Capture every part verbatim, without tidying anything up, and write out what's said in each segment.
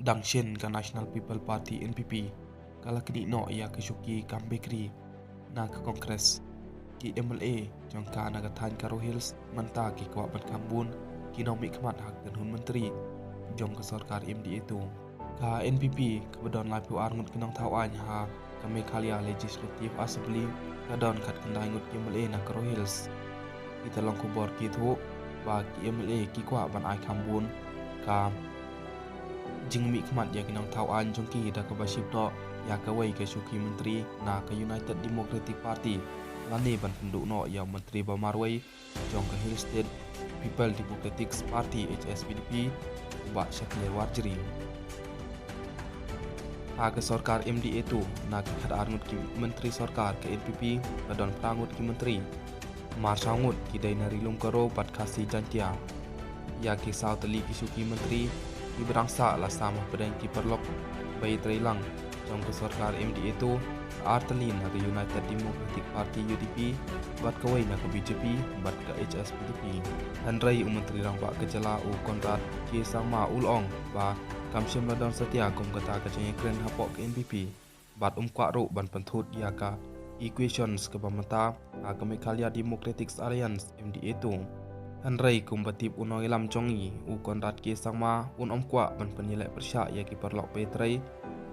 Tang shen ka National People Party, N P P, ka la knieh noh ïa ka shuki kam bakri na ka Congress. Ki M L A jong ka na ka thaiñ Garo Hills mynta ki kwah ban kham bun ki nongmihkhmat ha ka kynhun myntri jong ka sorkar M D A two. Ka N P P kaba don laiphew ar ngut ki nongthaw aiñ ha ka Meghalaya Legislative Assembly ka don khatkhyndai ngut ki M L A na Garo Hills. Kita long khubor ki thuh ba ki M L A ki kwah ban ai kham bun ka jingmihkhmat ïa ki nongthaw aiñ jong ki da kaba shim noh ïa kawei ka shuki myntri na ka United Democratic Party lane ban pynduh noh ïa u myntri ba marwei jong ka Hill State People Democratic Party, H S P D P, Bah Shakliar Warjri. Ha ka sorkar M D A two na ki khatar ngut ki myntri sorkar ka N P P ka don phra ngut ki myntri. Mar saw ngut ki dei na Ri-lum Garo bad Khasi Jaintia. Ïa ki saw tylli ki shuki myntri kiba dang sah la sam hapdeng ki paralok ba ïatrei lang jong ka sorkar M D A two, ar tylli na ka United Democratic Party, U D P, bad kawei na ka B J P bad ka H S P D P. Hynrei u Myntri Rangbah ka jylla u Conrad K Sangma u la ong ba kam shym la don satia kum kata ka jingïakren hapoh ka N P P bad um kwah ruh ban pynthut ïa ka equations kaba mynta ha ka Meghalaya Democratic Alliance, M D A two. Hynrei kumba tip u nongïalam jong ngi u Conrad K Sangma un ym kwah ban pynïaleh pyrshah ïa ki paralok ba ïatrei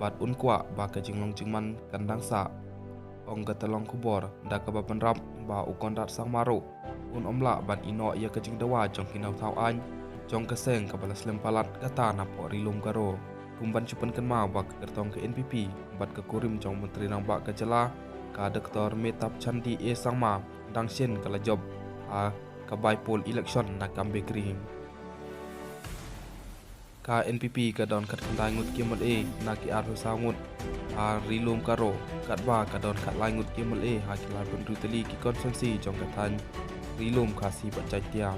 bad un kwah ba ka jinglong jingman kan dang sah. Ong ka tyllong khubor da kaba bynrap ba u Conrad Sangma ruh un ym lah ban ïeh noh ïa ka jingdawa jong ki nongthaw aiñ jong ka seng kaba la slem palat kata napoh Ri-lum Garo. Kum ban shu pynkynmaw ba ka kyrtong ka N P P bad ka kurim jong u Myntri Rangbah ka jylla ka Doctor Mehtabchand A Sangma dang shen ka la jop ha ka by-poll election na Kambekri. Ka N P P ka don khatkhyndai ngut ki M L A na ki arphew saw ngut ha Ri-lum Garo, katba ka don khatlai ngut ki M L A ha ki laiphew hynriew tylli ki constituency jong ka thaiñ Ri-lum, Khasi bad Jaintia.